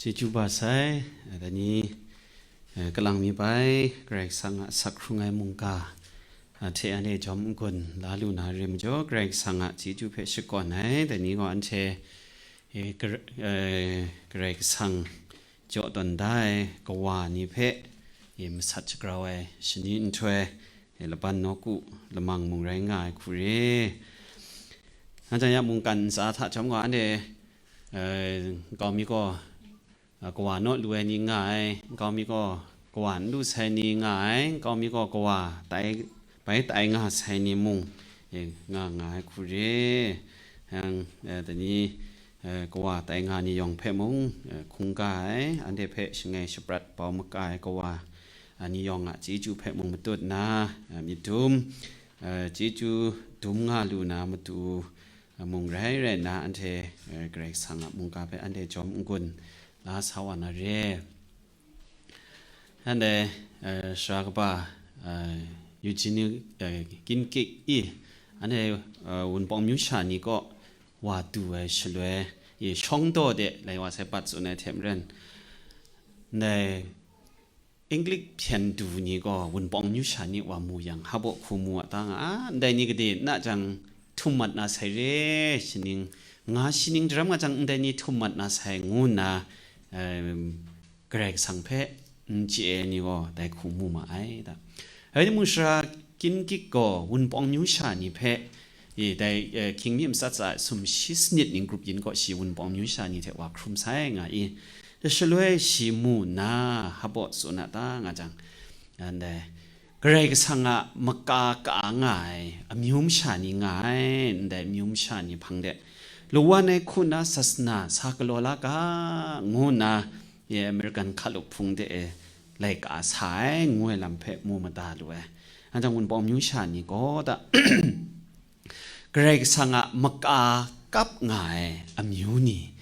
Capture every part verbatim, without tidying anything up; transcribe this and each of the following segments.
Chyeju ba sai, dai ni, eh, kalang mi bai, Karai Kasang a asak hkrung ai mungga, a hte anhte jawm n-gun la lu na re majaw, Karai Kasang a chyeju hpe shakawn ai, dai ni gaw anhte, eh, Kar-, eh, Karai Kasang jaw tawn da ai kawa ni hpe, eh, masat shagrau ai shani nhtoi, eh, laban nawku lamang mung rai nga ai hku re. Nga jang ya mungkan ntsa hta jawm gaw anhte, eh, nkau mi gaw, a, kawa naw lu ai ni nga ai, nkau mi gaw kawa n lu sai ni nga ai, nkau mi gaw kawa tai, bai tai nga sai ni mung, e, nga nga ai hku re. Yang, e, dai ni, e, kawa tai nga ni yawng hpe mung, e, hkungga ai, anhte hpe shangai shaprat bau maka ai kawa, a, ni yawng a chyeju hpe mung matut nna, e, myit dum, e, chyeju dum nga lu na matu, mung rai rai nna, anhte, eh, Karai Kasang a mungga hpe anhte jawm n-gun la sa wa na re. Anhte, eh, sara kaba, eh, Eugene, eh, Kincaid i, anhte, eh, Wunpawng amyu sha ni kaw wa du ai shaloi, i shawng daw de lai wa sai, bat tsun ai hte maren, ndai English hpyen du ni gaw Wunpawng amyu sha ni wa mu yang, hpa baw hku mu a ta nga, a, ndai ni gade n na jang, htum mat na sai re, shaning, nga shaning daram nga jang, ndai ni htum mat na sai, ngu nna, em, Karai Kasang hpe n chye ai ni gaw dai hku mu ma ai ta. Rai timung, sara Kincaid gaw Wunpawng amyu sha ni hpe, e, dai, e, hkying mi matsat tsa ai sumshi sanit ning grup yin kaw shi Wunpawng amyu sha ni hte wa hkrum sai nga i, shaloi shi mu nna, hpa baw tsun a ta nga jang, ndai Karai Kasang a maka ka nga ai amyu masha ni nga ai, ndai amyu masha ni hpang de lawan ai hku nna sasana sa galaw la ga, ngu nna, ye American hkalup hpung de e laika sa ai, ngu ai lam hpe mu mada lu ai. Anhte Wunpawng amyu sha ni gaw ta, Karai Kasang a maka kap nga ai amyu ni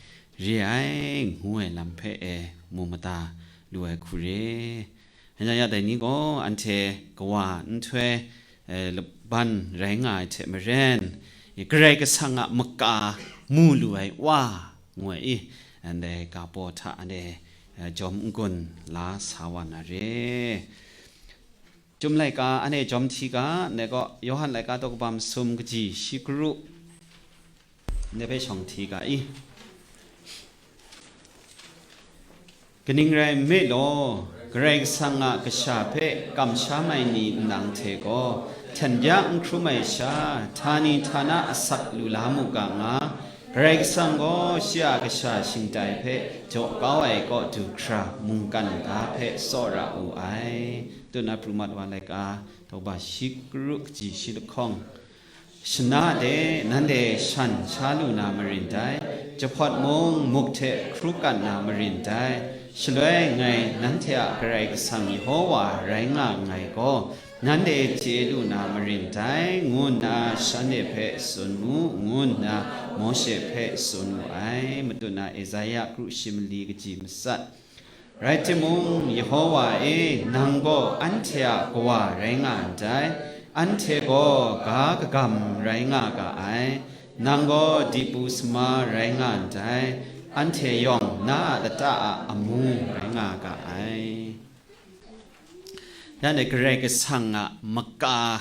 re ai, ngu ai lam hpe e mu mada lu ai hku re. Anya ya dai ni gaw anhte kawa nhtoi, eh, laban rai nga ai hte maren, Karai Kasang a maka mu lu ai wa, ngu ai i, anhte ga baw hta anhte, eh, jawm n-gun la sa wa na re. Chyum laika anhte jawm hti ga, ndai gaw Yawhan laika daw kaba masum kaji shi kru, ndai hpe shawng hti ga i. Kaning rai nme law, Karai Kasang a kasha hpe kamsham ai ni nlang hte gaw hten bya n hkrum ai sha, htani htana asak lu la mu ga nga, Karai Kasang gaw shi a kasha shingtai hpe jaw kau ai kaw du hkra mungkan ga hpe tsawra wu ai. Tuna pru mat wa laika, daw kaba shi kru kaji shi lahkawng. Shana de, nanhte shan sha lu na marin dai, jahpawt mung muk hte hkru kat na marin dai. Shaloi ngai nanhte a Karai Kasang Yehova rai nga nngai gaw, nanhte chye lu na marin dai, ngu nna shanhte hpe tsun mu, ngu nna Mawshe hpe tsun wu ai. Matu na Esaia kru shi mali kaji matsat. Rai timung, Yehova e, nang gaw anhte a Kawa rai nga ndai, anhte gaw ga kagam rai nga ga ai, nang gaw dipu sama rai nga ndai, anhte yawng na a lata a amu rai nga ga ai. Yang dai Karai Kasang a maka,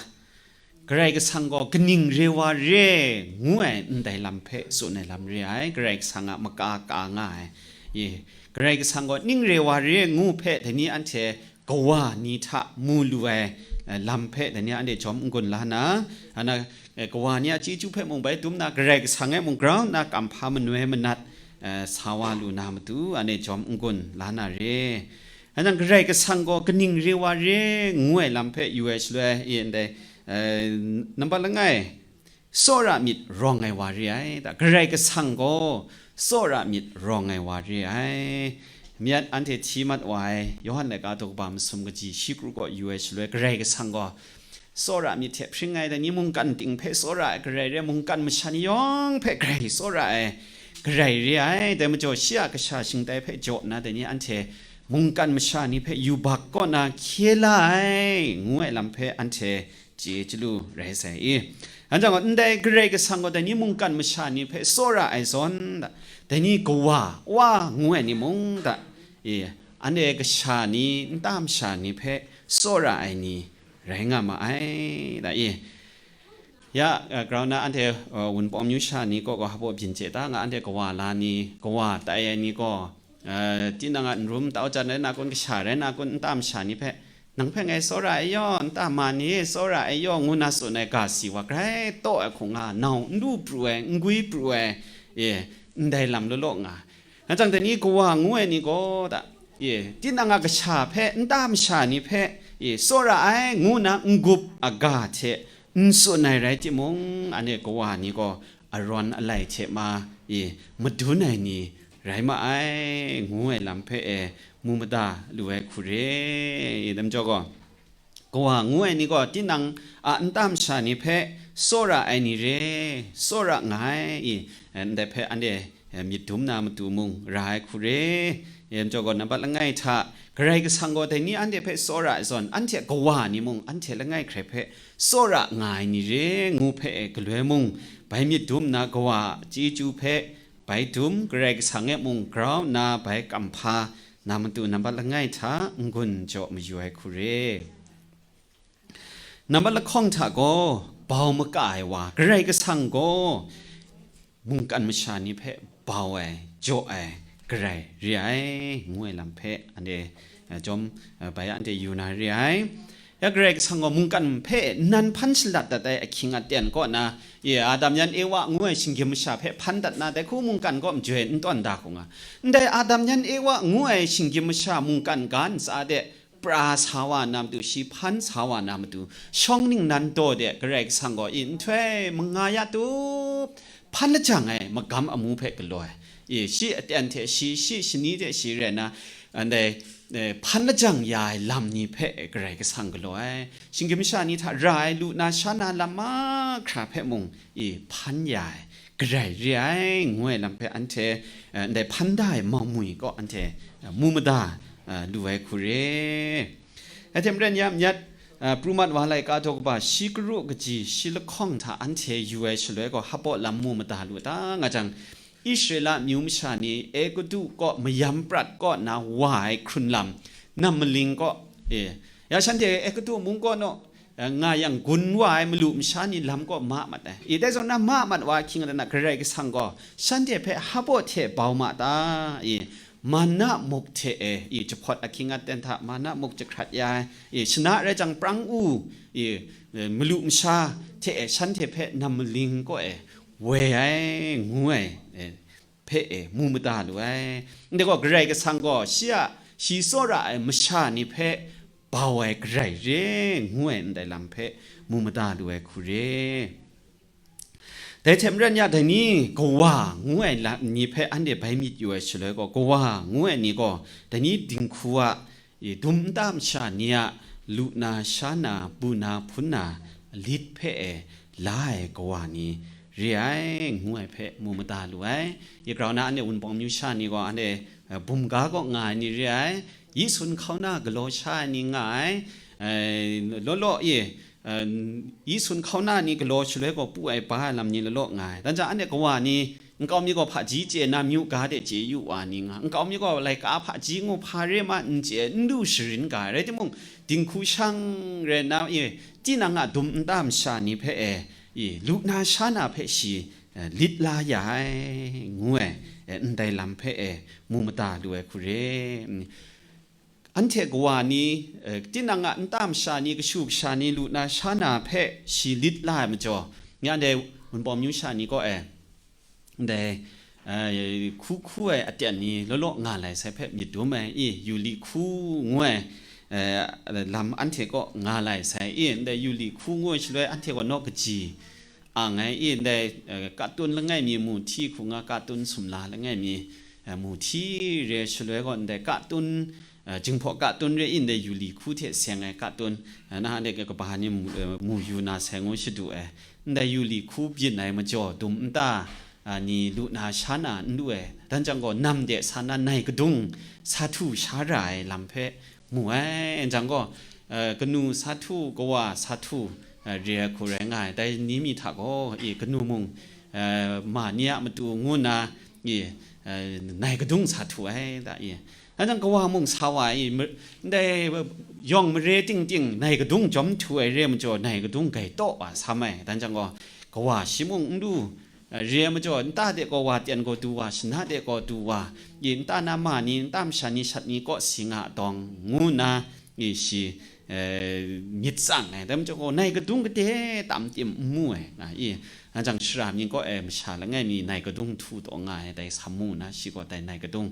Karai Kasang gaw kaning re wa re ngu ai ndai lam hpe tsun ai lam re ai, Karai Kasang a maka ka nga ai. Ye, Karai Kasang gaw ning re wa re ngu hpe dai ni anhte kawa ni hta mu lu ai, eh, lam hpe dai ni anhte jawm n-gun la na, ana, eh, kawa ni a chyeju hpe mung bai dum na, Karai Kasang e mung grau nna kamhpa manoi manat, eh, sa wa lu na matu, anhte jawm n-gun la na re. Anang Karai Kasang gaw kaning re wa re ngu ai lam hpe yu ai shaloi, e ndai, eh, nambat langai, tsawra myit rawng ai wa re ai. Da, Karai Kasang gaw tsawra myit rawng ai wa re ai. myat anhte hti mat wa ai Yawhan laika daw kaba masum kaji shi kru kaw yu ai shaloi, Karai Kasang gaw tsawra myit hte hpring ai, dai ni mungkan ting hpe tsawra ai, Karai re ai, mungkan masha ni yawng hpe Karai tsawra ai, Karai re ai. Dai majaw, shi a kasha shingtai hpe jaw nna, dai ni anhte mungkan masha ni hpe yubak kaw na hkye la ai, ngu ai lam hpe anhte chye chyalu rai sai i. Anhte gaw, ndai Karai Kasang gaw dai ni mungkan masha ni hpe tsawra ai zawn, dai ni kawa, wa ngu ai ni mung, da, i, anhte kasha ni, nta masha ni hpe tsawra ai ni rai nga ma ai, da, i. Ya, eh, grau na anhte, eh, Wunpawng amyu sha ni kaw gaw hpaw byin chye ta nga, anhte kawa la ni, kawa tai ai ni gaw, eh, tinang a n rum tau jan rai na kun, kasha rai na kun, nta masha ni hpe, "Nang hpe ngai tsawra ai yaw, nta ma ni e tsawra ai yaw," ngu na tsun ai ga si wa, grai taw ai hkung nga, nau n lu pru ai, n gwi pru ai, e, ndai lam law law nga. Nachang dai ni kawa ngu ai ni gaw, da, e, tinang a kasha hpe, nta masha ni hpe, e, tsawra ai ngu na n-gup aga hte n tsun ai rai timung, anhte kawa ni gaw arawn alai hte ma, e, madun ai ni rai ma ai, ngu ai lam hpe, e, mu mada lu ai hku re, e, dai majaw gaw, kawa ngu ai ni gaw tinang a nta masha ni hpe tsawra ai ni re, tsawra nga ai, i, ndai hpe anhte, eh, myit dum na matu mung ra ai hku re, i, majaw gaw nambat langai hta, Karai Kasang gaw dai ni anhte hpe tsawra ai zawn, anhte kawa ni mung anhte langai hkrai hpe tsawra nga ai ni re, ngu hpe, eh, galoi mung, bai myit dum nna kawa a chyeju hpe bai dum, Karai Kasang e mung grau nna bai kamhpa na matu nambat langai hta n-gun jaw mayu ai hku re. Nambat lahkawng hta gaw, bau maka ai wa, Karai Kasang gaw mungkan masha ni hpe bau ai, jaw ai, Karai re ai, ngu ai lam hpe anhte, eh, jawm, eh, bai anhte yu na re ai. Ya Karai Kasang gaw mungkan hpe nan hpan shalat dat ai ahkying aten kaw na, e, Adam yan Ewa ngu ai shinggyim masha hpe hpan dat na, dai hku mungkan kaw majoi n tawn da hku nga. Ndai Adam yan Ewa ngu ai shinggyim masha mungkan ga ntsa de, pra sa wa na matu, shi hpan sa wa na matu, shawng ningnan daw de Karai Kasang gaw, i, nhtoi manga ya tup, hpan lajang ai magam amu hpe galaw ai, i, shi aten hte shi, shi shani hte shi rai na, ndai, eh, hpan lajang ya ai lam ni hpe Karai Kasang galaw ai, shinggyim masha ni hta ra ai lu na sha na lam mahkra hpe mung, i, hpan ya ai, Karai re ai, ngu ai lam hpe anhte, eh, ndai hpan da ai mau mwi kaw anhte, eh, mu mada, eh, lu ai hku re. Ahte maren ya myat, eh, pru mat wa laika daw kaba shi kru kaji shi lahkawng hta anhte yu ai shaloi gaw, hpaw lam mu mada lu ta nga jang, Israela amyu masha ni Egutu kaw mayam prat kaw na wa ai hkrun lam, nam maling kaw, e, ya shanhte Egutu mung kaw naw, eh, nga yang gun wa ai malu masha ni lam kaw ma mat ai. I dai zawn na ma mat wa ahkying rai na, Karai Kasang gaw shanhte hpe hpaw hte bau ma ta? I, manna muk hte e, i, jahpawt ahkying aten hta manna muk jahkrat ya ai, i, shana rai jang prang u, i, eh, malu masha hte e shanhte hpe nam maling kaw e woi ai, ngu ai, e, hpe e mu mada lu ai. Ndai gaw Karai Kasang gaw shi a, shi tsawra ai masha ni hpe bau ai Karai re, ngu ai ndai lam hpe mu mada lu ai hku re. Dai hte maren ya, dai ni kawa ngu ai lam ni hpe anhte bai myit yu ai shaloi gaw, kawa ngu ai ni gaw dai ni dinghku a, i, dum nta masha ni a lu na sha na, bu na hpun na lit hpe e la ai kawa ni re ai, ngu ai hpe mu mada lu ai. I grau na, anhte Wunpawng amyu sha ni gaw, anhte, eh, bumga kaw nga ai ni re ai, yi sun hkau na galaw sha ai ni nga ai, eh, law law e, eh, yi sun hkau na ni galaw shaloi gaw pu ai ba ai lam ni law law nga ai. Dan jang anhte kawa ni, nkau mi gaw hpaji chye na myu ga de chye yu wa ni nga, nkau mi gaw laika hpaji ngu hpa re ma n chye, n lu sharin ga ai, rai timung, dinghku shang rai na, e, tinang a dum nta masha ni hpe e, i, lu na sha na hpe shi, e, lit la ya ai, ngu ai, e, ndai lam hpe e, mu mada lu ai hku re. Anhte kawa ni, eh, tinang a nta masha ni, kashu kasha ni, lu na sha na hpe shi lit la ai majaw, nyan dai Wunpawng amyu sha ni kaw e, ndai, eh, hku hku ai aten ni law law nga lai sai hpe myit dum ai, i, yu li hku ngu ai, eh, lam anhte kaw nga lai sai, i, ndai yu li hku ngu ai shaloi anhte kaw naw kaji, ang ai, i, ndai, eh, katun langai mi mu hti hku nga, katun sumla langai mi, eh, mu hti re shaloi gaw, ndai katun, eh, jinghpaw katun re i, ndai yu li hku hte seng ai katun, eh, na de kaba ni mu, eh, mu yu na sai ngu shadu ai. Ndai yu li hku byin ai majaw, dum nta, ah, ni lu na sha na n lu ai. Dan jang gaw, nam de sa na nai kadung sa htu sha ra ai lam hpe mu ai. Jang gaw, eh, kanu sa htu, kawa sa htu, eh, re ai hku rai nga ai. Dai ni mi hta gaw, i, kanu mung, eh, ma ni a matu ngu nna, i, eh, nai kadung sa htu ai, da, i. Dan jang kawa mung sa wa ai, i, ma-, ndai yawng mare ting ting nai kadung jawm htu ai re majaw, nai kadung gai taw wa sam ai. Dan jang gaw, kawa shi mung n lu, eh, re ai majaw, nta de gaw wa ten gaw du wa, shana de gaw du wa, i, nta na ma ni, nta masha ni, shat ni kaw si nga dawng, ngu nna, i, shi, eh, myit tsang ai. Dai majaw gaw, nai kadung kade tam tim n mu ai, nga i. Anhte jang shara mying kaw e masha langai mi nai kadung htu taw nga ai, dai sa mu na, shi gaw dai nai kadung,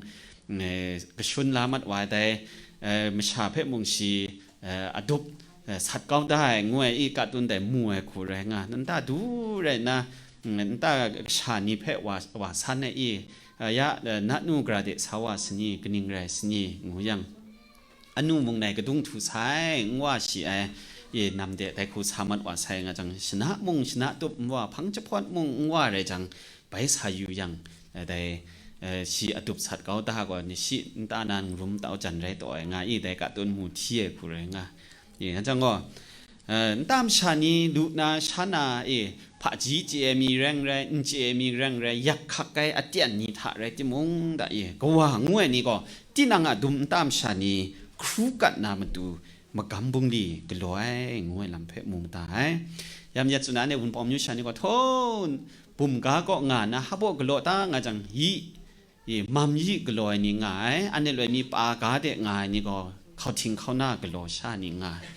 eh, kashun la mat wa ai, dai, eh, masha hpe mung shi, eh, adup, eh, sat kau da ai, ngu ai, i, katun dai mu ai hku rai nga, nta du rai nna, mm, nta kasha ni hpe wa, wa san ai, i, eh, ya, eh, nat nu gara de sa wa sani, kaning rai sani, ngu yang, anu mung nai kadung htu sai, n wa shi ai, i, nam de dai hku sa mat wa sai nga jang, shana mung shana tup n wa, hpang jahpawt mung n wa rai jang, bai sa yu yang, eh, dai, eh, shi adup sat kau da gaw, ni shi nta na n rum tau jan rai taw ai nga i, dai katun mu hti ai hku rai nga. I, nga jang gaw, eh, nta masha ni lu na sha na e, hpaji chye ai mi reng rai, n chye ai mi reng rai, yak hkak ai aten ni hta rai timung, da i, kawa ngu ai ni gaw, tinang a dum nta masha ni hkru kat na matu, magam bungli galaw ai, ngu ai lam hpe mu mada ai. Yam yet tsun ai, anhte Wunpawng myu sha ni gaw, htaw, bum ga kaw nga na, hpaw galaw ta nga jang, yi, i, mam yi galaw ai ni nga ai, anhte loi mi pa ga de nga ai ni gaw, hkauhting hkauna galaw sha ni nga ai.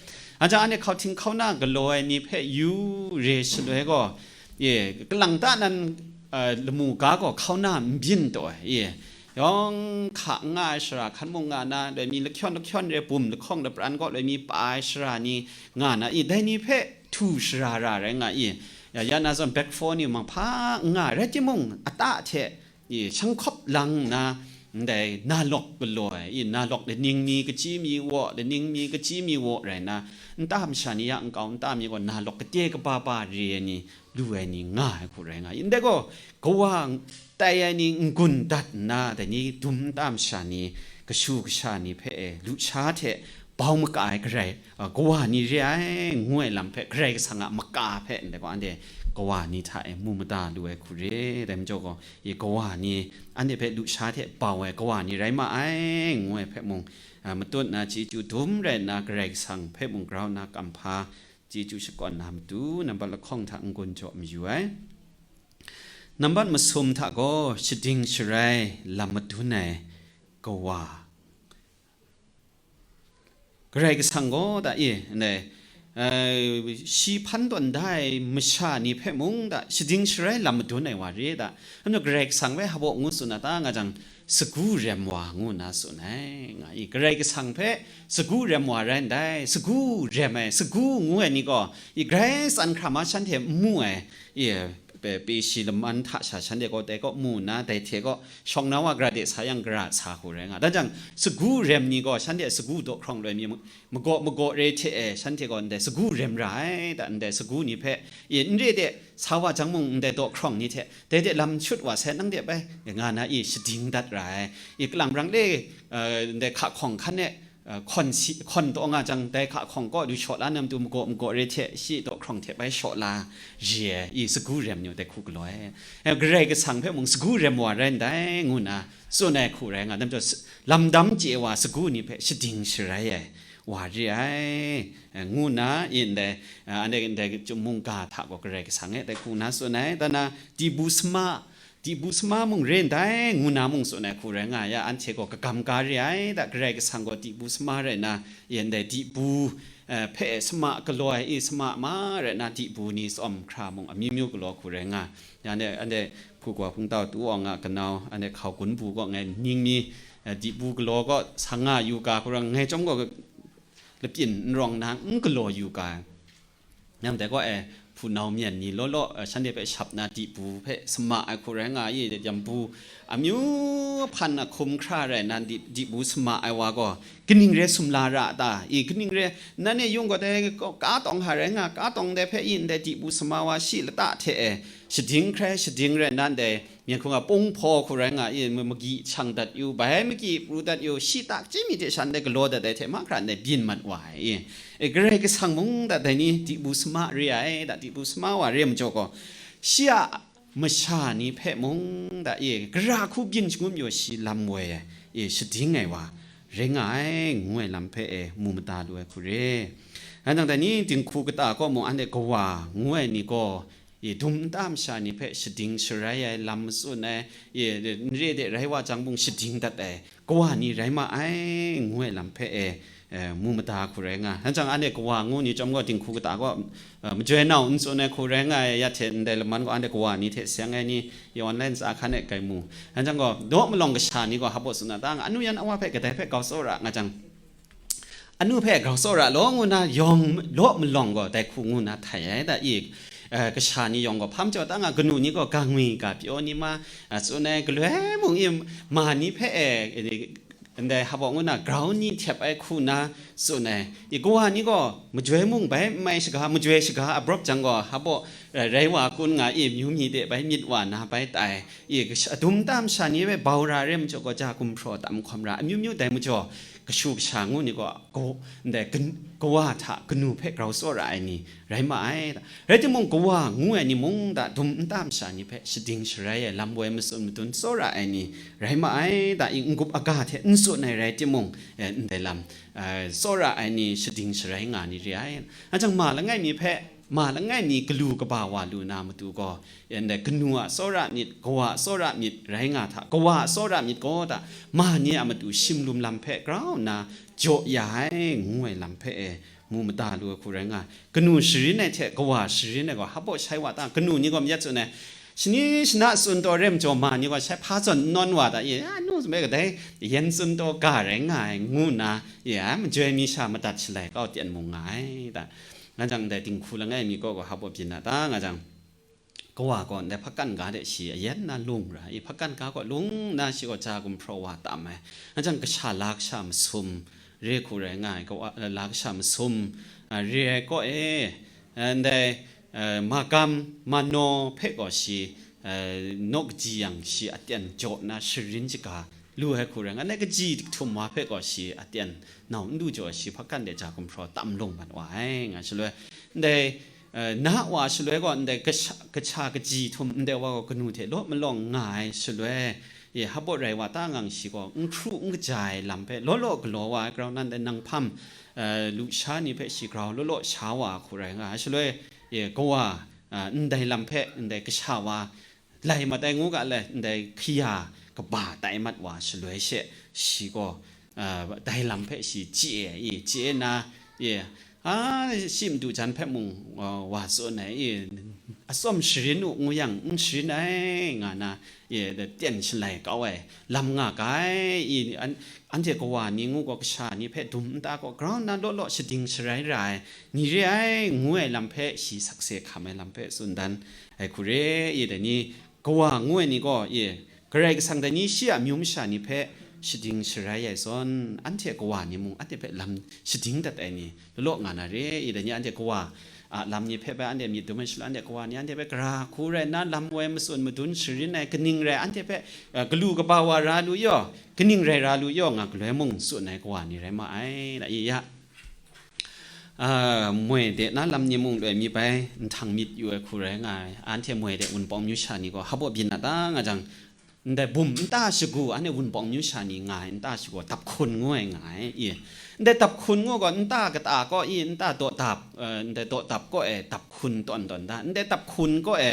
Anhte anhte hkauhting hkauna galaw ai ni hpe yu re shaloi gaw, i, kalang ta nan, a, lamu ga gaw hkauna n byin taw ai, i, yawng hka n nga ai shara hkan mung nga na, loi mi lahkyawn lahkyawn re, bum lahkawng lapran gaw loi mi pa ai shara ni nga na, i, dai ni hpe htu shara ra rai nga i, ya, ya na zawn back four ni mung hpa n nga ai, rai timung, ata hte, i, shanghkawp lang nna, ndai na lawk galaw ai, i, na lawk laning mi kachyi mi waw, laning mi kachyi mi waw rai nna, nta masha ni ya nkau nta mi gaw na lawk kate kaba ba re ai ni lu ai ni nga ai hku rai nga i. Ndai gaw, kawa tai ai ni n-gun dat nna, dai ni dum nta masha ni, kashu kasha ni hpe e, lusha hte bau maka ai garai, a, kawa ni re ai, ngu ai lam hpe, Karai Kasang a maka hpe, ndai gaw, anhte kawa ni hta e mu mada lu ai hku re, dai majaw gaw, i, kawa ni anhte hpe lusha hte bau ai kawa ni rai ma ai, ngu ai hpe mung, a, matut nna chyeju dum rai nna, Karai Kasang hpe mung grau nna kamhpa, chyeju shakawn na matu, nambat lahkawng hta n-gun jaw mayu ai. Nambat masum hta gaw shading sharai lam madun ai kawa. Karai Kasang gaw da e, ndai, eh, shi hpan tawn da ai masha ni hpe mung da, shading sharai lam madun ai wa re da. Anhte Karai Kasang hpe hpaw ngu tsun na ta nga jang, sagu rem wa ngu nna tsun ai, nga i. Karai Kasang hpe sagu rem wa rai ndai, sagu rem ai, sagu ngu ai ni gaw, i, grai tsan hkra ma shanhte n mu ai, i, pe, pe shi laman hta sha shanhte gaw dai kaw mu nna, dai hte gaw shawng na wa gara de sa yang gara sa hku rai nga. Dan jang, sagu rem ni gaw shanhte sagu daw hkrawng loi mi, magaw magaw re hte e, shanhte gaw ndai sagu rem ra ai, da ndai sagu ni hpe, i, n re de, sa wa jang mung ndai daw hkrawng ni hte, dai de lam shut wa sai, nang de bai, nga na i, shading dat ra ai, i, kalang brang le, eh, ndai hka hkawng hkan e, eh, hkawn si, hkawn taw nga jang, dai hka hkawng kaw du shaw la na matu magaw magaw re hte, shi daw hkrawng hte bai shaw la re ai, i, sagu rem ni dai hku galaw ai. Eh, Karai Kasang hpe mung sagu rem wa rai ndai, ngu nna tsun ai hku rai nga, dai majaw, s-, lamdam chye wa sagu ni hpe shading sharai ai wa re ai, eh, ngu nna, i, ndai, eh, anhte ndai chyum mungga hta gaw Karai Kasang e dai hku nna tsun ai, dan na, dibu sama, dibu sama mung re ndai, ngu nna mung tsun ai hku rai nga ya, anhte gaw kagam ga re ai, da Karai Kasang gaw dibu sama rai nna, i, ndai dibu, eh, hpe sama galaw ai, i, sama ma rai nna, dibu ni tsawm hkra mung amyu myu galaw hku rai nga. Ya, anhte, anhte hpukwa hpungtau tu awng a kanau, anhte hkau gun bu gaw ngai ning mi, eh, dibu galaw gaw sa nga yu ga hku rai ngai chyawm gaw, lapyin n rawng na n galaw yu ga ai. Nang dai gaw e, hpunau myen ni law law, eh, shanhte hpe shap na dibu hpe sama ai hku rai nga i, yambu amyu ahpan a hkum hkra rai nna di-, dibu sama ai wa gaw, kaning rai sumla ra ta? I, kaning rai, nanhte yung gaw dai ka tawng hta rai nga, ka tawng dai hpe i ndai dibu sama wa shi lata hte e shading hkrai shading rai nna ndai myen hku nga pung hpaw hku rai nga i, ma-, magyi shang dat yu, bai magyi pru dat yu, shi ta chyim mi hte shan dai galaw dat ai hte mahkra ndai byin mat wa ai i. E, Karai Kasang mung da dai ni dibu sama re ai, da dibu sama wa re majaw gaw, shi a masha ni hpe mung da i, gara hku byin shangun yaw shi lam woi ai, e, shading ai wa rai nga ai, ngu ai lam hpe, e, mu mada lu ai hku re. Anhte dai ni dinghku kata kaw mung anhte kawa ngu ai ni gaw, e, dum nta masha ni hpe shading sharai ai lam matsun ai, e, n re de rai wa jang mung shading dat ai kawa ni rai ma ai, ngu ai lam hpe, e, e, mu mada hku rai nga. Anhte anhte kawa ngu ni chyawm gaw dinghku kata gaw, e, majoi nau n tsun ai hku rai nga ai, ya hte ndai laman gaw anhte kawa ni hte seng ai ni, ya online tsa hkan e kai mu. Anhte gaw daw malawng kasha ni gaw hpa tsun na ta nga, anu yan awa hpe kadai hpe grau tsawra nga jang, anu hpe grau tsawra law ngu na yawng law malawng gaw dai hku ngu na htai ai da i, eh, kasha ni yawng gaw hpa majaw ta nga, kanu ni gaw ga ngwi ga pyaw ni ma, eh, tsun ai, galoi mung i ma ni hpe, eh, ndai hpa ngu na grau ni htep ai hku na tsun ai. I kawa ni gaw majoi mung bai n mai shaga, majoi shaga abrawp jang gaw hpa, eh, rai wa kun nga i, myu mi de bai myit wa na bai tai. I kasha-, adum nta masha ni hpe bau ra re majaw gaw, ja gumhpraw tam hkawm ra, amyu myu dai majaw, kashu kasha ngu ni gaw, gaw, ndai gan-, kawa hta kanu hpe grau tsawra ai ni rai ma ai. Rai timung, kawa ngu ai ni mung da dum nta masha ni hpe shading sharai ai lam woi matsun madun tsawra ai ni rai ma ai. Da i n-gup aga hte n tsun ai rai timung, eh, ndai lam, eh, tsawra ai ni shading sharai nga ni re ai. Anhte ma langai mi hpe, ma langai mi galu kaba wa lu na matu gaw, ndai kanu a tsawra myit, kawa a tsawra myit rai nga hta, kawa a tsawra myit gaw da, ma ni a matu shimlum lam hpe grau nna jaw ya ai, ngu ai lam hpe e mu mada lu ai hku rai nga ai. Kanu sharin ai hte kawa sharin ai gaw hpa shai wa ta? Kanu ni gaw mayat tsun ai, shani shana tsun taw re majaw, ma ni gaw shai hpa zawn n nawn wa ta? Ye, anu zawn bai kadai yen tsun taw ga rai nga ai, ngu nna, ye, majoi mi sha madat shalai kau ten mung nga ai da. Nga jang dai dinghku langai mi kaw gaw hpa byin na ta nga jang, kawa gaw ndai hpakan ga de shi ayan na lung ra i, hpakan ga gaw lung nna shi gaw ja gumhpraw wa tam ai. Anhte kasha la kasha masum re hku rai nga ai, kawa, la kasha masum, a, re ai kaw e, a, ndai, a, magam manaw hpe gaw shi, a, naw kaji yang shi aten jaw nna sharin shaga lu ai hku rai nga, ndai kaji htum wa hpe gaw shi aten nau n du jaw ai, shi hpakan de ja gumhpraw tam lung mat wa ai nga shaloi, ndai, eh, na wa shaloi gaw ndai kasha, kasha kaji htum ndai wa gaw kanu hte law malawng nga ai shaloi, e, hpa rai wa ta ngang shi gaw n hkru n kaja ai lam hpe law law galaw wa ai grau nan dai nang hpam, eh, lusha ni hpe shi grau law law sha wa ai hku rai nga ai shaloi, e, kawa, eh, ndai lam hpe ndai kasha wa lai mat ai ngu ga le, ndai hkaya kaba tai mat wa shaloi she, shi gaw, a, dai lam hpe shi chye ai, i, chye na, i, a, shi madu jan hpe mung, a, wa tsun ai, i, atsawm sharin u ngu yang, n sharin ai, nga na, i, ten shalai kau ai lam nga ga ai, i, an, anhte kawa ni ngu gaw kasha ni hpe dum nta gaw grau nna law law shading sharai ra ai ni re ai, ngu ai lam hpe shi sakse hkam ai lam hpe tsun dan ai hku re, i, dai ni, kawa ngu ai ni gaw, i, Karai Kasang dai ni shi a amyu masha ni hpe shading sharai ai zawn, anhte kawa ni mung anhte hpe lam shading dat ai ni law law nga na re, i, dai ni anhte kawa a lam ni hpe bai anhte myit dum ai shaloi, anhte kawa ni anhte hpe gara hku rai nna lam woi matsun madun sharin ai, kaning rai anhte hpe, a, galu kaba wa ra lu yaw, kaning rai ra lu yaw nga galoi mung tsun ai kawa ni rai ma ai, la i ya. A, moi de na lam ni mung loi mi bai nhtang myit yu ai hku rai nga ai. Anhte moi de Wunpawng myu sha ni gaw hpa byin na ta nga jang, ndai bum nta shagu, anhte Wunpawng myu sha ni nga ai nta shagu, dap hkun ngu ai nga ai, i. Ndai dap hkun ngu gaw, nta kata kaw i, nta daw dap, eh, ndai daw dap kaw e dap hkun tawn tawn da. Ndai dap hkun kaw e,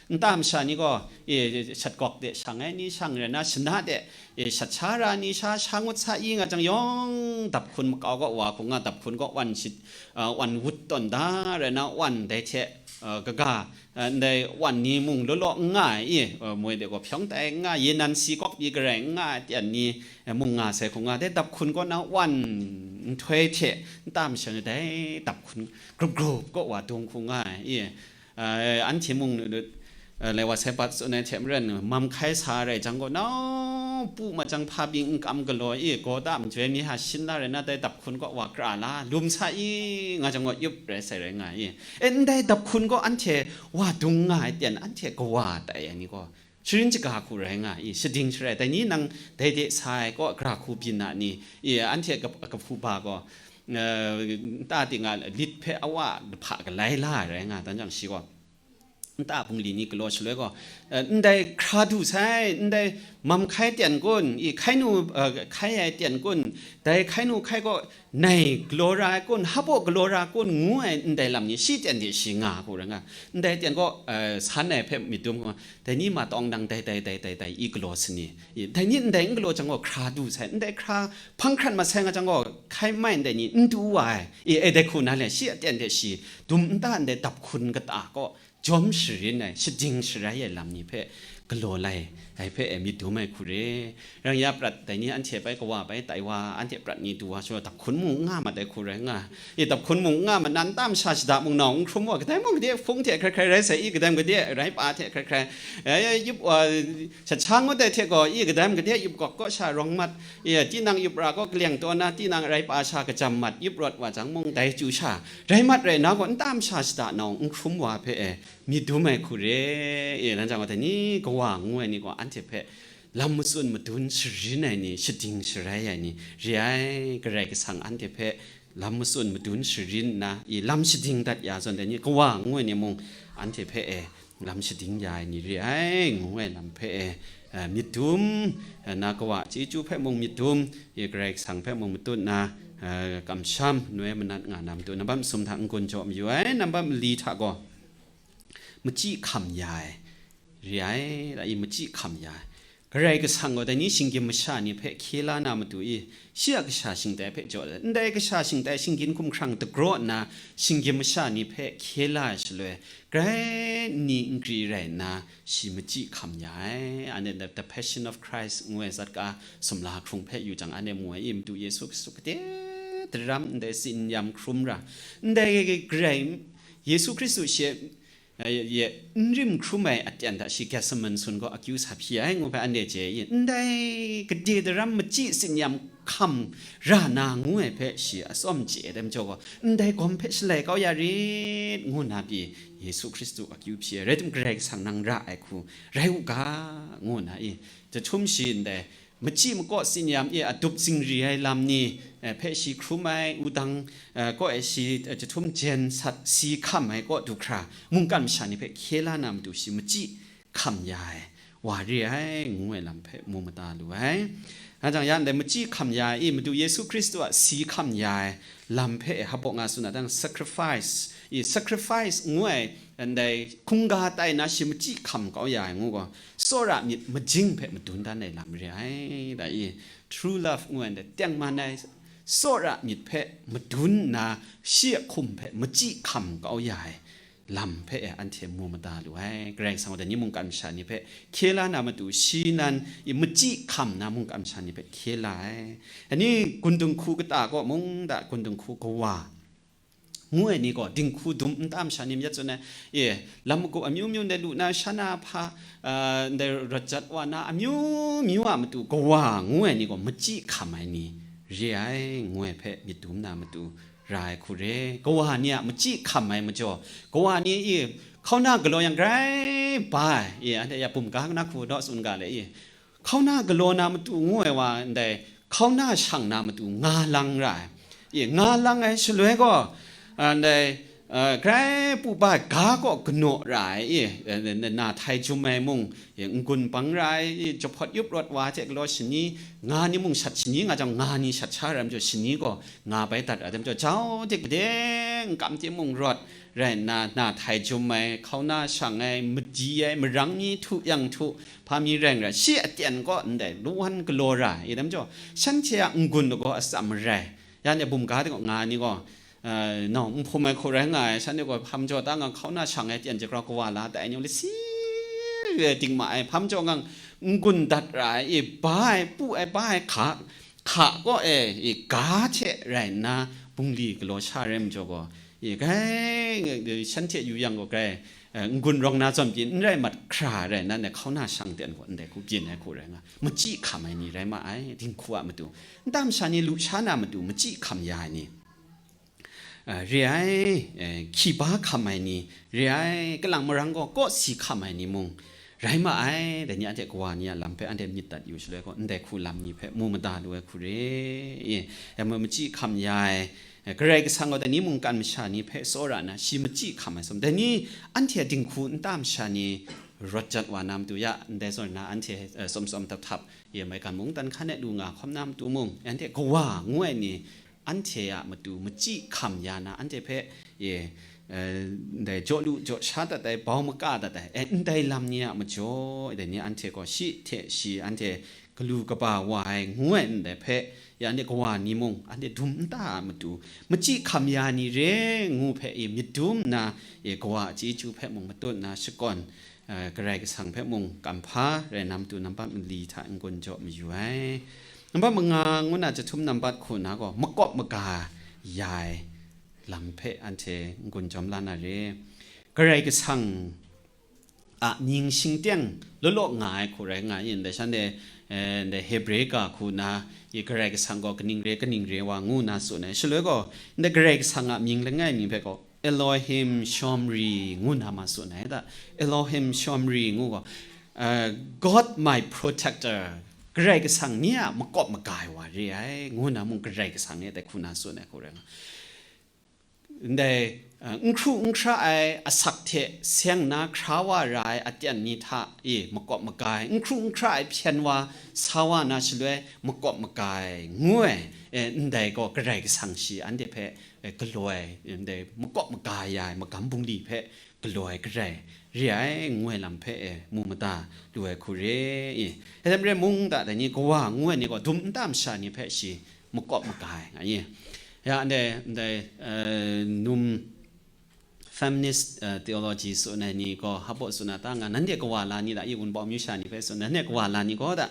nta masha ni gaw, i, shat gawk de shang ai ni shang rai na, shana de, e, shat sha ra ni sha, sha ngut sa i nga jang yawng, dap hkun makau gaw wa hku nga, dap hkun gaw wan shit, a, wan wut tawn da rai na, wan dai hte, a, kaga, a, ndai wan ni mung law law n nga ai i, a, moi de gaw hpyawng tai n nga, ye nan si kawk pyi garai n nga ai, tian ni, a, mung nga sai hku nga, dai dap hkun kaw na wan nhtoi hte nta masha ni dai dap hkun grup grup kaw wa dung hku nga ai i, Anhte mung lai wa sai bat tsun ai hte maren, mam hkai sa rai jang gaw, nau pu ma jang hpa bing n kam galaw i, gaw da majoi mi ha shin na rai na, dai dap hkun gaw wa kra la, lum sa i, nga jang gaw yup rai sai rai nga i. E, ndai dap hkun gaw anhte wa dung nga ai ten, anhte kawa tai ai ni gaw, sharin shaga hku rai nga i, shading sharai, dai ni nang dai de sa ai kaw, gra hku byin na ni i, anhte kap-, kahpu ba gaw, eh, nta ting a lit hpe awa hpa galai la ai rai nga, dan jang shi gaw, nta bungli ni galaw shaloi gaw, eh, ndai hkra du sai, ndai mam hkai ten kun, i hkai nu, eh, hkai ai ten kun, dai hkai nu hkai gaw, nai galaw ra ai kun, hpa baw galaw ra kun, ngu ai ndai lam ni shi ten de shi nga hku rai nga. Ndai ten gaw, eh, san ai hpe myit dum gaw, dai ni ma tawng nang dai, dai, dai, dai, dai, i galaw sani. I, dai ni ndai n galaw jang gaw, hkra du sai, ndai hkra hpang hkrat mat sai nga jang gaw, hkai mai ndai ni n du wa ai. I, e, dai hku na le, shi a ten de shi, dum nta ndai dap hkun kata gaw, jawm sharin ai, shading sharai ai lam ni hpe galaw lai ai hpe e myit dum ai hku re. Rang ya prat dai ni anhte bai kawa bai tai wa, anhte prat ni du wa shaw, dap hkun mung n nga mat ai hku rai nga. I dap hkun mung n nga mat na, nta masha shada mung nau n hkrum wa, kadai mung gade hpung hte hkrai hkrai rai sai i, kadai mung gade rai pa hte hkrai hkrai, e, yup wa, shat sha ngut ai hte gaw, i kadai mung gade yup gawk kaw sha rawng mat, i tinang yup ra gaw kaleng taw na, tinang rai pa sha kajam mat, yup rawt wa jang mung dai chyu sha, rai mat rai na gaw, nta masha shada nau n hkrum wa hpe e, myit dum ai hku re, e, nan jang gaw, dai ni kawa ngu ai ni gaw, anhte hpe lam matsun madun sharin ai ni, shading sharai ai ni re ai, Karai Kasang anhte hpe lam matsun madun sharin nna, i lam shading dat ya zawn, dai ni kawa ngu ai ni mung, anhte hpe e lam shading ya ai ni re ai, ngu ai lam hpe e, eh, myit dum, eh, na kawa chyeju hpe mung myit dum, i Karai Kasang hpe mung matut nna, eh, kamsham noi manat nga na matu, nambat masum hta n-gun jaw mayu ai, nambat mali hta gaw, machyi hkam ya ai re ai, ra i, machyi hkam ya ai. Karai Kasang gaw dai ni shinggyim masha ni hpe hkye la na matu i, shi a kasha shingtai hpe jaw ai. Ndai kasha shingtai shinggyim hkumhkrang dagraw nna, shinggyim masha ni hpe hkye la ai shaloi, grai nni nkri rai nna, shi machyi hkam ya ai. Anhte The Passion of Christ ngu ai zat ka sumla hkrung hpe yu jang, anhte mu ai i, Madu Yesu Hkristu gade daram ndai tsin yam hkrum ra, ndai Karai Yesu Hkristu shi ye, ye, n rim hkrum ai aten hta shi Getsemane sun gaw akyu sa hpyi ai ngu hpe anhte chye i, ndai gade daram machyi tsin yam hkam ra na ngu ai hpe shi atsawm chye ai majaw gaw, ndai gawm hpe shalai kau ya rit, ngu nna pyi Yesu Hkristu akyu hpyi ai. Rai tim, Karai Kasang nang ra ai hku rai u ga, ngu nna i, jahtum shi ndai machyi makaw tsin yam e adup zingri ai lam ni, eh, hpe shi hkrum ai, wudang, eh, kaw e shi, eh, jahtum jen sat si hkam ai kaw du hkra, mungkan masha ni hpe hkye la na matu shi machyi hkam ya ai wa re ai, ngu ai lam hpe mu mada lu ai. Nga jang, ya ndai machyi hkam ya ai i, Madu Yesu Hkristu a si hkam ya ai lam hpe e hpa baw nga tsun na dang, sacrifice i, sacrifice ngu ai, ndai hkungga tai na shi machyi hkam kau ya ai ngu gaw, tsawra myit majing hpe madun dan ai lam re ai, da i, true love ngu ai ndai tengman ai tsawra myit hpe madun nna, shi a hkum hpe machyi hkam kau ya ai lam hpe e anhte mu mada lu ai. Karai Kasang gaw dai ni mungkan masha ni hpe hkye la na matu, shi nan i machyi hkam na mungkan masha ni hpe hkye la ai. Ani gun dinghku kata kaw mung da, gun dinghku kawa ngu ai ni gaw, dinghku dum nta masha ni myit tsun ai, e, lam magup amyu myu ndai lu na, sha na hpa, a, ndai rawt jat wa na, amyu myu a matu kawa ngu ai ni gaw, machyi hkam ai ni re ai, ngu ai hpe myit dum na matu ra ai hku re. Kawa ni a machyi hkam ai majaw, kawa ni i hkauna galaw yang grai ba ai, e, anhte ya bum ga na hku naw tsun ga le i, hkauna galaw na matu ngu ai wa ndai, hkauna shang na matu nga lang ra ai. I, nga lang ai shaloi gaw, a, ndai, a, grai pu ba ai ga kaw ganaw ra ai, i, e, na, na htai jum ai mung, i, n-gun bang ra ai, i, jahpawt yup rawt wa hte galaw shani, nga ni mung shat shani nga jang, nga ni shat sha ra ai majaw, shani gaw nga bai dat ra ai majaw, jau hte gade n kam timung rawt, rai nna, na htai jum ai, hkauna shang ai, madi ai, marang mi htu yang htu, hpa mi rai n rai, shi aten kaw ndai lawan galaw ra ai, i dai majaw, shanhte a n-gun lagaw atsam marai, ya ndai bum ga de gaw nga ni gaw, eh, nau, n hpum ai hku rai nga ai, shanhte gaw hpa majaw ta nga hkauna shang ai aten jagrau kawa la tai, anhte lasi ting ma ai, hpa majaw nga n-gun dat ra ai, i, ba ai, pu ai, ba ai hka, hka kaw e, i, ga hte rai nna, bungli galaw sha rai majaw gaw, i, grai, shanhte yu yang gaw grai, eh, n-gun rawng na zawn byin n rai mat hkra rai nna, ndai hkauna shang ten gaw ndai hku byin ai hku rai nga, machyi hkam ai ni rai ma ai, dinghku a matu, nta masha ni lu sha na matu machyi hkam ya ai ni, eh, re ai, eh, hkyi ba hkam ai ni, re ai, kalang marang gaw kawsi hkam ai ni mung rai ma ai. Dai ni anhte kawa ni a lam hpe anhte myit dat yu shaloi gaw, ndai hku lam ni hpe mu mada lu ai hku re, e, ya ma machyi hkam ya ai, eh, Karai Kasang gaw dai ni mungkan masha ni hpe tsawra nna, shi machyi hkam ai sum, dai ni anhte a dinghku nta masha ni rawt jat wa na matu ya, ndai zawn na anhte, eh, tsawm tsawm htap htap, ye maigan mungdan hkan e lu nga hkawm na matu mung, anhte kawa ngu ai ni, anhte a matu machyi hkam ya na, anhte hpe, ye, eh, ndai jaw lu jaw sha dat ai, bau maka dat ai, eh, ndai lam ni a majaw, dai ni anhte gaw shi hte shi anhte galu kaba wa ai ngu ai ndai hpe, ya anhte kawa ni mung, anhte dum nta a matu, machyi hkam ya ni re ngu hpe, e, myit dum nna, e, kawa a chyeju hpe mung matut nna shakawn, eh, Karai Kasang hpe mung kamhpa rai na matu nambat mali hta n-gun jaw mayu ai. Nambat manga ngu na jahtum nambat hku na gaw, makawp maga ya ai lam hpe anhte n-gun jawm la na re. Karai Kasang a mying shingteng law law nga ai hku rai nga yin, dai shanhte, eh, ndai Hebre ga hku na, i Karai Kasang gaw kaning re, kaning re wa ngu na tsun ai. Shaloi gaw, ndai Karai Kasang a mying langai mi hpe gaw, Elohim Shomri ngu na ma tsun ai da. Elohim Shomri ngu gaw, uh, God my protector, Karai Kasang ni a makawp maga ai wa re ai, ngu na mung Karai Kasang ni dai hku na tsun ai hku rai nga. Ndai, uh, n hkru n hkra ai asak hte seng na hkra wa ra ai aten ni hta e makawp maga ai, n hkru n hkra ai hpyen wa sa wa na shaloi makawp maga ai, ngu ai, e, ndai gaw Karai Kasang shi anhte hpe, e, galaw ai, ndai makawp maga ya ai magam bungli hpe galaw ai Karai re ai, ngu ai lam hpe, e, mu mada lu ai hku re, e. Hkyen hte mung da, dai ni kawa ngu ai ni gaw dum nta masha ni hpe shi makawp maga ai nga i. Ya, ndai, ndai, eh, num feminist, eh, theology tsun ai ni gaw, hpaw tsun a ta nga, nanhte kawa la ni da, i wunpawng amyu sha ni hpe tsun, nanhte kawa la ni gaw da,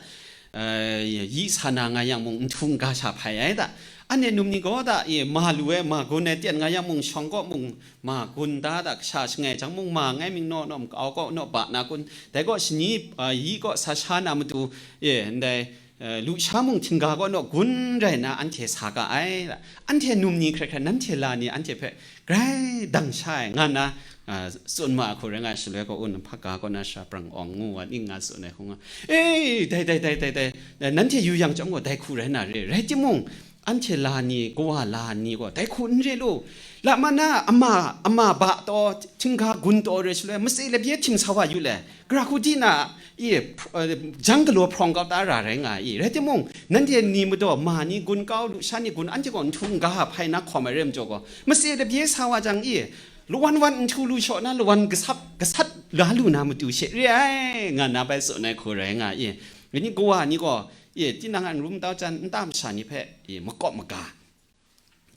eh, yi sa na nga yang mung, nhtu n-ga sha hpai ai da. Anhte num ni gaw da, i ma lu ai, ma gun ai, ten nga yang mung, shawng kaw mung, ma gun da da, kasha shangai jang mung, ma ngai ming naw naw, makau kaw naw ba na kun, dai gaw shani, eh, yi kaw sa sha na matu, e, ndai, eh, lusha mung htingga kaw naw gun rai nna anhte sa ga ai. Anhte num ni hkrai hkrai, nanhte la ni anhte hpe grai dang sha ai, nga nna, ah, tsun ma ai hku rai nga ai, shaloi gaw, un, hpaga kaw na sha prang awng ngu wa ning nga tsun ai hku nga, e, dai, dai, dai, dai, dai, nanhte yu yang chyawm gaw, dai hku rai na re, rai timung, anhte la ni, kawa la ni gaw, dai hku n re lu. La ma na, ama, ama ba taw, htingga gun taw re shaloi, matse labye htim sa wa yu le, Gara hku di na, i, pr-, eh, jang galaw hprawng kau ta ra rai nga i, rai timung, nanhte ni madaw ma ni gun kau, lusha ni gun, anhte gaw nhtu n-ga hpai na hkawm ai re majaw gaw, matse labye sa wa jang i, lawan wan nhtu lu shaw na, lawan gasap, gasat la lu na matu she re ai, nga na bai tsun ai hku rai nga i, ni kawa ni gaw, i, tinang a n rum tau jan nta masha ni hpe, i, makawp maga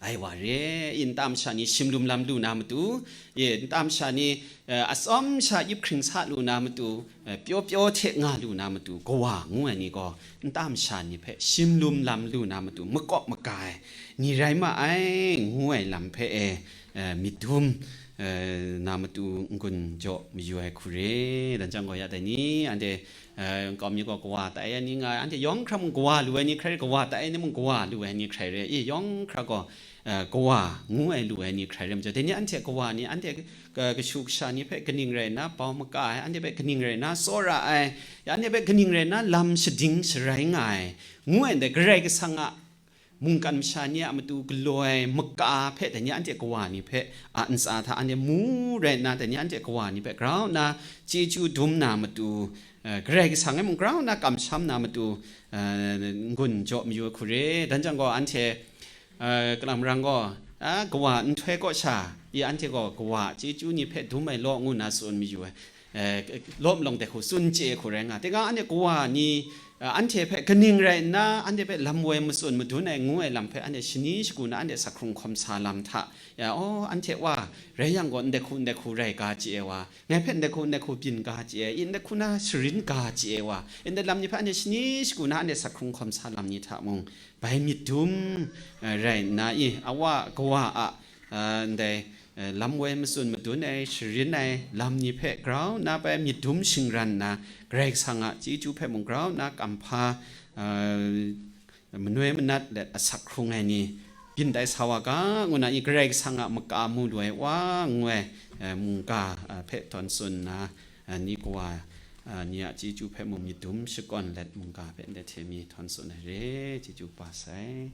ai wa re, i nta masha ni shim lum lam lu na matu, i nta masha ni, eh, atsawm sha yip hkring sa lu na matu, eh, pyaw pyaw hte nga lu na matu, kawa ngu ai ni gaw, nta masha ni hpe shim lum lam lu na matu, makawp maga ai ni rai ma ai, ngu ai lam hpe e, eh, myit dum, eh, na matu n-gun jaw mayu ai hku re. Dan jang gaw ya dai ni, anhte, eh, nkau mi gaw kawa tai ai ni nga ai, anhte yawng hkra mung kawa lu ai ni hkrai re, kawa tai ai ni mung kawa lu ai ni hkrai re, i yawng hkra gaw, eh, kawa ngu ai lu ai ni hkrai re majaw, dai ni anhte kawa ni, anhte ka-, kashu kasha ni hpe kaning rai nna bau maka ai, anhte hpe kaning rai nna tsawra ai, ya anhte hpe kaning rai nna lam shading sharai nga ai, ngu ai ndai Karai Kasang a mungkan masha ni a matu galaw ai maka hpe dai ni anhte kawa ni hpe a ntsa hta anhte mu rai nna, dai ni anhte kawa ni hpe grau nna chyeju dum na matu, eh, Karai Kasang e mung grau nna kamsham na matu, eh, n-gun jaw mayu ai hku re. Dan jang gaw anhte, eh, kalang marang gaw, a, kawa nhtoi kaw sha, i anhte gaw kawa a chyeju ni hpe dum ai law ngu nna tsun mayu ai. Eh, lawm lawng dai hku tsun chye ai hku rai nga. Tinga anhte kawa ni, eh, anhte hpe kaning rai nna, anhte hpe lam woi matsun madun ai ngu ai lam hpe anhte shani shagu na anhte sa hkrung hkawm sa lam hta, ya, aw, anhte wa, rai yang gaw, ndai hku, ndai hku rai ga chye ai wa, ngai hpe ndai hku, ndai hku byin ga chye ai, i ndai hku na sharin ga chye ai wa, i ndai lam ni hpe anhte shani shagu na anhte sa hkrung hkawm sa lam ni hta mung, bai myit dum, eh, rai nna, i, a wa, kawa a, eh, ndai, eh, lam woi matsun madun ai, sharin ai lam ni hpe grau nna bai myit dum shingran nna, Karai Kasang a chyeju hpe mung grau nna kamhpa, eh, manoi manat let asak hkrung ai ni byin tai sa wa ga, ngu na i Karai Kasang a maka mu lu ai wa ngu ai, eh, mungga, eh, hpe htawn tsun nna, eh, ni kawa, eh, ni a chyeju hpe mung myit dum shakawn let mungga hpe ndai hte mi htawn tsun ai re, chyeju kaba sai.